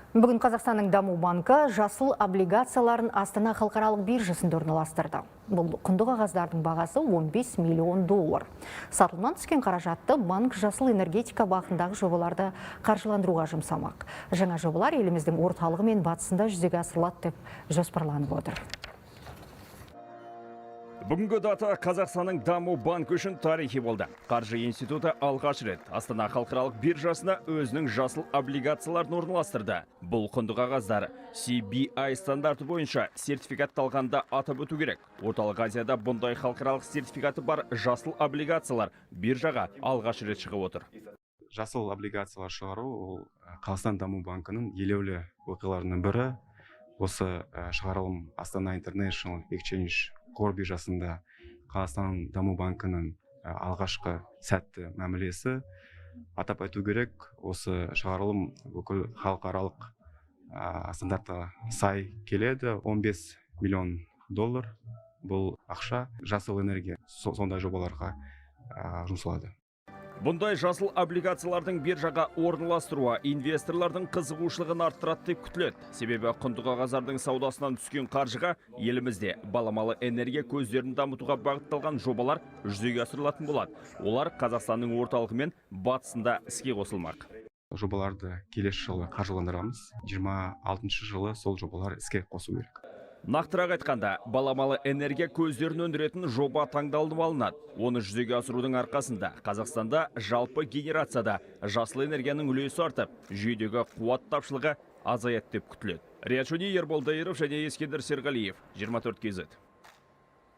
Бүгін Қазақстанның даму банкі жасыл облигацияларын Астана халықаралық биржасында орналастырды. Бұл құнды қағаздардың бағасы 15 миллион доллар. Сатылымнан түскен қаражатты банк жасыл энергетика бағытындағы жобаларды қаржыландыруға жұмсамақ. Жаңа жобалар еліміздің орталығы мен батысында жүзеге асырылады деп жоспарланып отыр. Бүгінгі дата Қазақстанның даму банкі үшін тарихи болды. Қаржы институты алғаш рет Астана халықаралық биржасына өзінің жасыл облигацияларын орналастырды. Бұл құнды қағаздар CBI стандарты бойынша сертификатталғанды атап өту керек. Орталық Азияда бұндай халықаралық сертификаты бар жасыл облигациялар биржаға алғаш рет шығып отыр. Жасыл облигациялар шығару ол Қазақстан даму банкінің елеулі оқиғаларының бірі. Осы шығарылым Астана International Exchange қор биржасында Қазақстан даму банкінің алғашқы сәтті мәмілесі. Атап айту керек, осы шығарылым бүкіл халықаралық стандартқа сай келеді. 15 миллион доллар бұл ақша жасыл энергия сондай жобаларға жұмсалады. Бұндай жасыл облигациялардың биржаға орналастыруы инвесторлардың қызығушылығын арттырады деп күтіледі. Себебі құнды қағаздардың саудасынан түскен қаржыға елімізде баламалы энергия көздерін дамытуға бағытталған жобалар жүзеге асырылатын болады. Олар Қазақстанның орталығы мен батысында іске қосылмақ. Жобаларды келесі жылы қаржыландырамыз. 26-жылы сол жобалар іске қосу керек. Нақтырақ айтқанда, баламалы энергия көздерін өндіретін жоба таңдалып алынады. Оны жүзеге асырудың арқасында Қазақстанда жалпы генерацияда жасыл энергияның үлесі артып, жүйедегі қуат тапшылығы азаяды деп күтіледі. Риат Шони, Ербол Дайыров және Ескендір Серғалиев, 24 KZ.